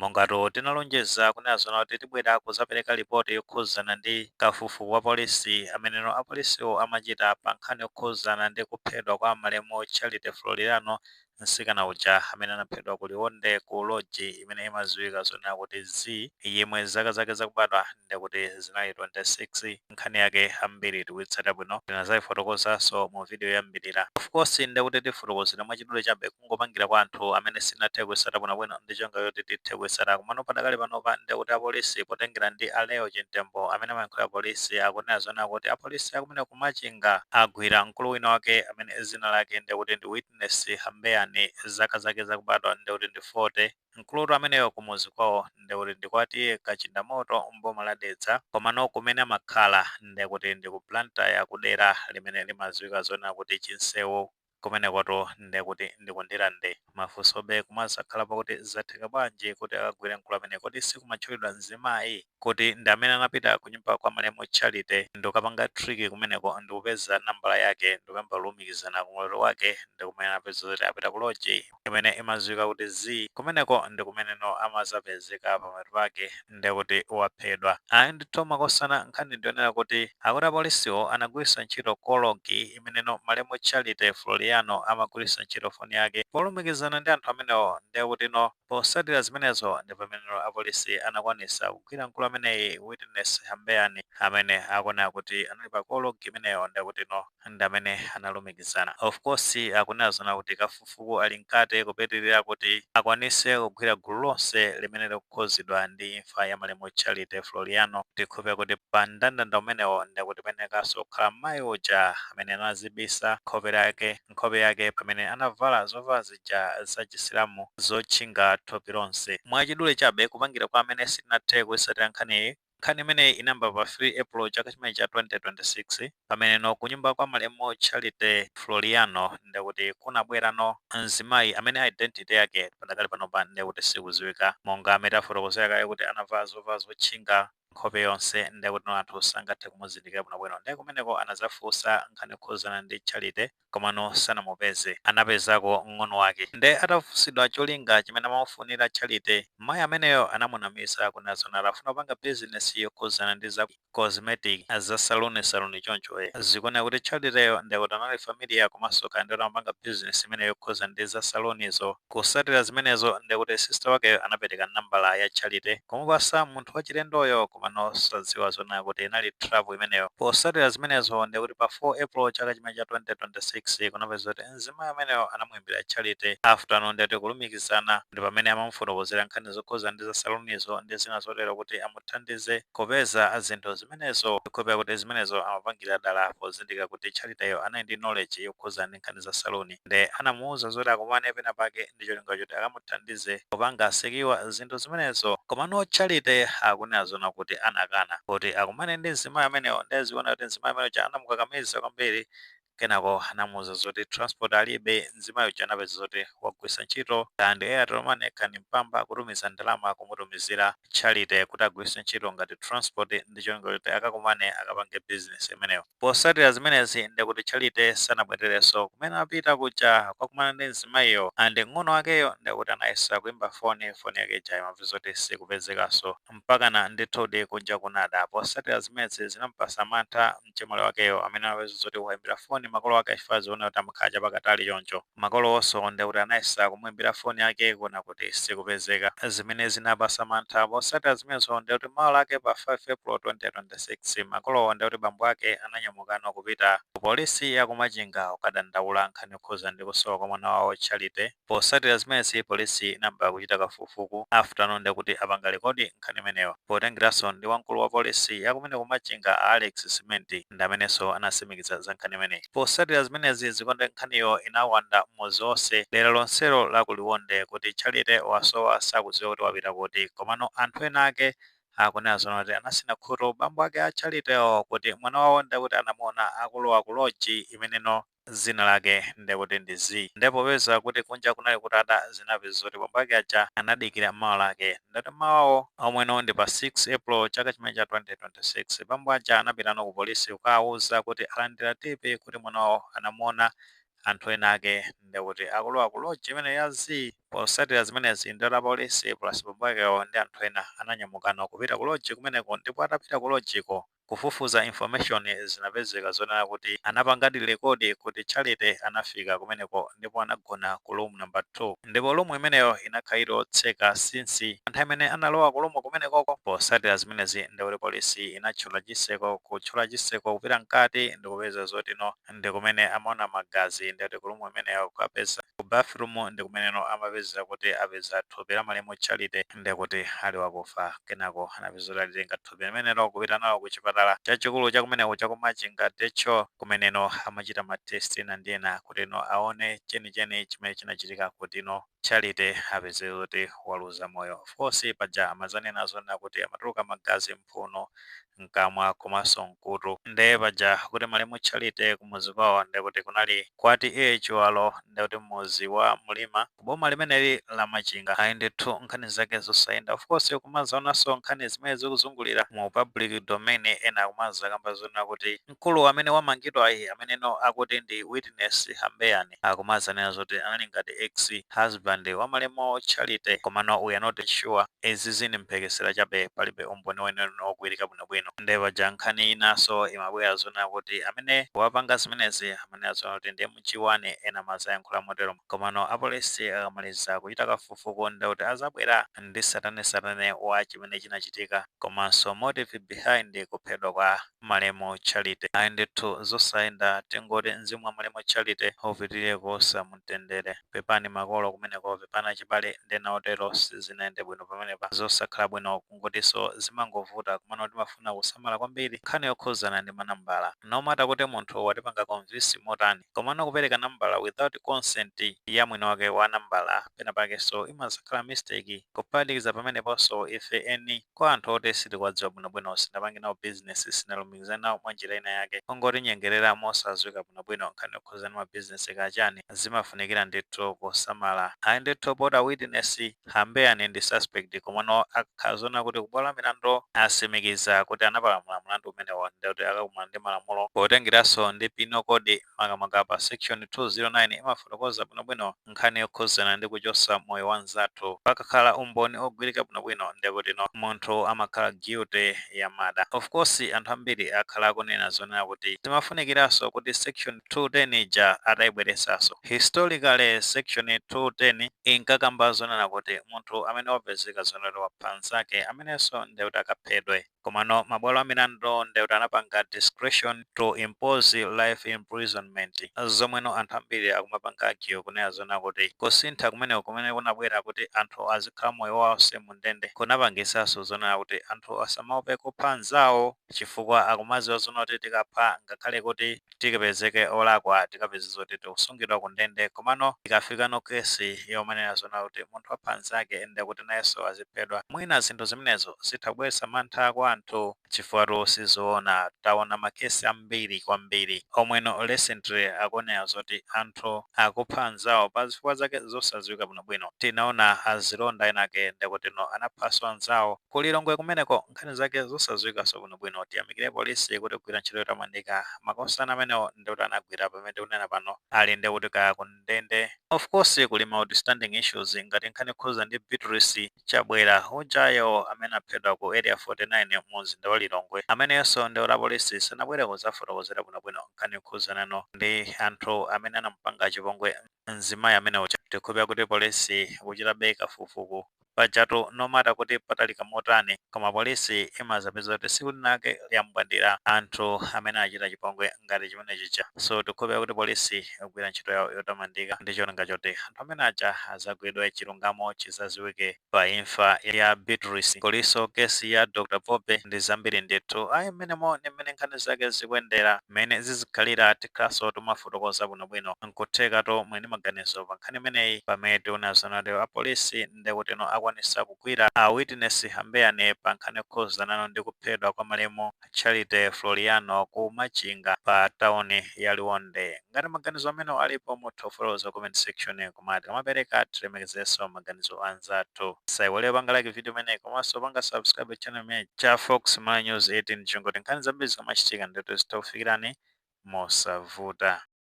Mongatu tinalonjeza kunena zona kuti tibwera kuzapereka ripoti yokhuzana ndi kafukufuku wa polisi ameneno apolisiwo amachita pa nkhani yokhuzana ndi kuphedwa kwa malemu Charity Floriano, mtsikana uja amene anaphedwa ku Liwonde ku lodge imene imadziwika zonena kuti Z, yemwe zaka zake zakubadwa ndikuti zinali 26. Nkhani yake ambiri tikuitsata bwino, tinazayifotokozanso mu video yambirira. Of course, ndikuti tifotokozera mwachidule chabe, kungopangira kwa anthu amene sinathe kuitsata bwinobwino ndi chonga yoti tithe kuitsata. Komano padakali panopa, ndikuti apolisi, potengera ndi a Leo Chintembo amene amayankhula polisi, akunena zonena kuti apolisi akumene kumachinga agwira mkulu wina wake amene zina lake ndikuti ndi Witness Hambeyani, zaka zake zakubadwa ndikuti ndi 40. Mkulutu ameneyo kumuzi kwawo ndikuti ndikwati Kachindamoto mboma la Dedza, komano kumene amakhala ndikuti ndi ku Blantyre, kudera limene limadziwika zonena kuti Chinsewu. Kumenekoto ndikuti ndikundilande. Mafunsobe kumazakhala pakuti zatheka bwanji kuti akagwire mkulu amene? Kodi sikumatchulidwa mzimayi kuti ndi amene anapita kunyumba kwa malemu Charity ndikukapanga trick kumeneko, ndikupeza nambala yake, ndikuyamba kulumikizana kumulero wake, ndikumene anapeza kuti apita ku lodge imene imadziwika kuti Z? Kumeneko ndikumeneno amazapezeka pamapeto pake ndikuti waphedwa. Ayi ndithu, makosana, nkhani ndionera kuti akuti apolisiwo anagwiritsa ntchito call log imeneno malemu Charity Floriano amagwiritsa ntchito foni yake polumikizana ndi anthu amenewo. Ndikuti no posatira zimenezo ndi pameneno apolisi anakwanisa kugwira mkulu ameneyi, Witness Hambeyani, amene akuonera kuti anali pa call log imeneyo, ndikuti no ndi amene analumikizana. Of course, akunena zona kuti kafukufuku ali mkati kupitirira kuti akwanise kugwira gulu lonse limene likukhuzidwa ndi imfa ya malemu Charity Floriano. Tikhupe kuti pa mndandanda umenewo ndikuti penekanso kukhala mayi uja amene anazibisa nkhope yake pamene anavala zovala zija zachisilamu zotchinga thupi lonse. Mwachidule chabe, kupangira kwa amene sitinathe kuyisatira nkhaniyi, nkhani imeneyi inayamba pa 3 April chaka chimene cha 2026, pameneno kunyumba kwa malemu Charity Floriano ndikuti kunabwerano mzimayi amene identity yake padakali panopa ndikuti sikuziwika. Monga amene afotokozera kale kuti anavala zovala zotchinga nkhope yonse, ndikuti no anthu sangathe kumuzindikira bwinobwino. Ndiye kumeneko anazafunsa nkhani yokhuzana ndi Charity, komano sanamupeze. Anapezako mng'ono wake. Nde atafunsidwa cholinga chimene amamufunira Charity, mayi ameneyo anamunamiza kunena zona afuna kupanga bizinesi yokhuzana ndi za cosmetic, za saluni saluni choncho. Zikuoneka kuti Charityyo ndikuti anali familiar, komanso kandi amapanga bizinesi imene yokhuzana ndi za salunizo. Kusatira zimenezo, ndikuti sister wakeyo anapereka nambala ya Charity kumupasa munthu wachilendoyo, komano sadziwa zonena kuti inali trap imeneyo. Posatira zimenezo, ndikuti pa 4 April chaka chimene cha 2026 kunapeza kuti mzimayi ameneyo anamuimbira Charity after no ndikuti kulumikizana, ndi pamene amamufotokozera nkhani zokhuza ndi za salunizo ndi zina zotero kuti amuthandize kupeza zinthu zimenezo. Kukhulupirira kuti zimenezo amapangira dala pozindikira kuti Charityyo anali ndi knowledge yokhuza ndi nkhani za saluni. Nde anamuwuza zoti akumane pena pake ndi cholinga choti akamuthandize kupanga secure zinthu zimenezo. Komano Charity akunena zona kuti anakana kuti akumane ndi mzimayi amenewo. Ndiye kuti mzimayi amenewo anamukakamiza kwambiri, kenako anamuwuza zoti transport alibe. Mzimayi uja anapeza zoti wagwiritsa ntchito kandi Airtel Money kandi Mpamba kutumiza ndalama kumutumizira Charity kuti agwiritse ntchito ngati transport ndi cholinga choti akakumane akapange business imeneyo. Posatira zimenezi, ndikuti Charity sanabwererenso kumene apita kuja kwakumana ndi mzimayiyo, and mng'ono wakeyo ndikuti anayesa kuimba foni, foni yake ija imapeza zoti sikupezekanso mpakana ndithudi kunja kunada. Posatira zimenezi, zinampasa mantha mchemwali wakeyo amene anapeza zoti wayimbira foni makolo ake, achifukwa zione kuti amakhala chapakatali choncho. Makolo onso ndikuti anayesa kumuimbira foni yake kuona kuti sikupezeka, zimene zinapasa mantha. Posatira zimenezo, ndikuti mawa lake pa 5 April 2026, makolowo, ndikuti bambo ake, ananyamukano kupita ku polisi yakumachinga kukadandaula nkhani yokhuza ndi kusowa kwa mwana wawo Charity. Posatira zimenezi, polisi inayamba kuchita kafukufuku after no ndikuti apanga record nkhani imeneyo, potengeranso ndi wamkulu wa polisi yakumene kumachinga, Alex Cement, ndi amenenso anasimikiza za nkhani imeneyi. Posatira zimenezi, zikonde nkhaniyo inawanda m'mudzi wonse, dera lonselo la kuliwonde, kuti Charity wasowa, sakudziwa kuti wapita kuti. Komano anthu ena ake akunena zona kuti anasina khutu bambo ake a Charitywo kuti mwana wawo ndekuti anamuona akulowa ku lodge imeneno zina lake ndekuti ndi Z. Ndipo popeza kuti kunja kunali kutada, zinapeza zoti bambo ake aja anadikira mawa lake. Ndati mawawo omweno ndi pa 6 April chaka chimene cha 2026, bambo aja anapitano ku polisi kukawuza kuti alandira tip kuti mwana wawo anamuona Anthu ena ake ndikuti akulowa ku lodge imene ya Z. Posatira zimenezi, ndi apolisi plus bambo akewo ndi anthu ena ananyamukano kupita ku lodge kumeneko. Ndipo atapita ku lodgeko kufufuza information, zinapezeka zonena kuti anapangadi record kuti Charity anafika kumeneko ndipo anagona ku room number 2, ndipo room imeneyo inakhala itotseka since anthu amene analowa ku room kumenekoko. Posatira zimenezi, ndikuti polisi inatchula chiseko, kutchula chiseko kupita mkati ndikupeza zotino ndi kumene amaona magazi. Ndikuti ku room imeneyo kukapeza ku bathroom ndi kumeneno amapeza kuti apeza thupi la malemu Charity, ndikuti ali wakufa. Kenako anapeza kuti alitenga thupi limenelo kupita nalo ku chipatala chachikulu chakumeneko chakumachinga techo, kumeneno amachita ma test ena ndi ena kuti no aone chenicheni chimene chinachitika kuti no Charity apeze kuti waluza moyo. Of course, paja amazanena zonena kuti amatuluka magazi mphuno, mkamwa komanso mkutu. Nde paja kuti malemu Charity kumuzi kwawo ndekuti kunali kwati iye Chiwalo, ndekuti muzi wa Mlima boma limeneli la Machinga. Ayi ndithu, nkhani zake zosayenda. Of course, kumazaonanso nkhani zimene zikuzungulira mu public domain, ena kumazakamba zonena kuti mkulu amene wamangidwa ayi, ameneno akuti ndi Witness Hambeyani, akumazanena zoti anali ngati ex husband wa malemu Charity. Komano we are not sure, izi zini mphekesera chabe, palibe umboni wenene ogwirika bwinobwino. Nde paja nkhani inanso imabwera zonena kuti amene wapanga zimenezi amene azona kuti ndi mchiwani, ena mazayankhula motero. Komano apolisi akamaliza kuchita kafukufuku, ndekuti azabwera ndi satanesatane wa chimene chinachitika komanso motive behind kuphedwa kwa malemu Charity. Ayi ndithu, zosayenda. Tingoti mzimu wa malemu Charity upitirire kuusa mumtendere. Pepani makolo kumeneko, pepani chibale ndena otero, sizinayende bwino pamenepa, zosakhala bwino. Kungotinso zimangovuta, kumene timafuna kusamala kwambiri nkhani yokhuzana ndi manambala. No matter kuti munthu watipanga convince motani, komano kupereka nambala without consent ya mwini wake wa nambala, pena pakenso imazakhala mistake. Kuphatikiza pameneponso, ife eni kwa anthu oti sitikuwadziwa bwinobwino, sinapange nawo business, sinalumikizane nawo mwa njira ina yake, ongotinyengerera mosadziwika bwinobwino nkhani yokhuzana ndi mabizinesi kachani, zimafunikira ndithu kusamala. Ayi ndithu, pota Witness Hambeyani ndi suspect, komano akakhala zona kuti kubwalo la milandu asimikiza kuti anapalamula mlandu umenewo, ndikuti akakumana ndi malamulo potengeranso ndi Penal Code, makamaka pa section 209, imafotokoza bwinobwino nkhani yokhuzana ndi kuchosa moyo wa mzathu. Pakakhala umboni ogwirika bwinobwino, ndikuti no munthu amakhala guilty ya murder. Of course, anthu ambiri akhala akunena zonena kuti zimafunikiranso kuti section 210 ija atayibweresanso. Historically, section 210 inkakamba zonena kuti munthu amene wapezeka zonena wapha mnzake amenenso ndekuti akaphedwe, komano mabwalo a milandu ndekuti anapanga discretion to impose life imprisonment, zomweno anthu ambiri akumapanga argue kunena zona kuti kusintha kumeneko kumene kunabwera kuti anthu azikhala moyo wonse mu ndende kunapangisanso zonena kuti anthu asamaope kupha anzawo, chifukwa akumaziwa zona kuti tikapha, ngakhale kuti tikapezeke olakwa, tikapeza zoti tikusungidwa ku ndende, komano ikafikano kesi yomanena zona kuti munthu wapha anzake ndekuti nayenso aziphedwa, mwina zinthu zimenezo zitha kubweretsa mantha kwa anthu, chifukwa sizoona. Taona makesi ambiri kwambiri omweno recently akuonera zoti anthu akupha anzawo pa zifukwa zake zosadziwika bwinobwino. Tinaona azilonda enake ndekuti no anaphanso anzawo kulilongwe kumeneko, nkhani zake zosadziwikanso bwinobwino. Tiyamikire polisi kuti kugwira ntchito yotamandika. Makosana amenewo ndikuti anagwira, pamene tikunena pano ali ndekuti kaya ku ndende. Of course, kuli ma outstanding issues ngati nkhani yokhuza ndi Beatrice Chabwera ujayo amene aphedwa ku Area 49 mu mzinda wa Lilongwe, amenenso ndi la polisi sanabwere kudzafotokozera bwinobwino nkhani yokhuzanano ndi anthu amene anampanga chipongwe mzimayi amene uja. Tikhulupira kuti polisi kuchitabe kafukufuku. Pajatu no matter kuti patalika motani, koma polisi imazapeza kuti tsiku linake liyambwandira anthu amene achita chipongwe ngati chimene chija. So tikhulupira kuti polisi ikugwira ntchito yawo yotamandika ndi cholinga choti anthu amene aja azagwidwe, chilungamo chizaziwike pa imfa ya Beatrice. Kuliso kesi ya Dr Pope ndi zambiri ndithu. Ayi, mmenemo ndi mmene nkhani zake zikuyendera. Mmene zizikhalira, tikhalanso timafotokoza bwinobwino. Nkuthekatu mwini maganizo pa nkhani imeneyi, pamene tiona kuti apolisi ndekuti no akwanisa kugwira a Witness Hambeyani pa nkhani yokhuzanano ndi kuphedwa kwa malemu Charity Floriano ku Machinga pa tawuni ya Liwonde. Ngati maganizo amene alipo, mutha kufotokoza comment section, koma tikamapereka tilemekezenso maganizo anzathu. Saiwale panga like video imeneyi komanso panga subscribe channel imene cha Fox Malawi News 18, chingoti nkhani zambiri zikamachitika ndithu zitakufikirani mosavuta.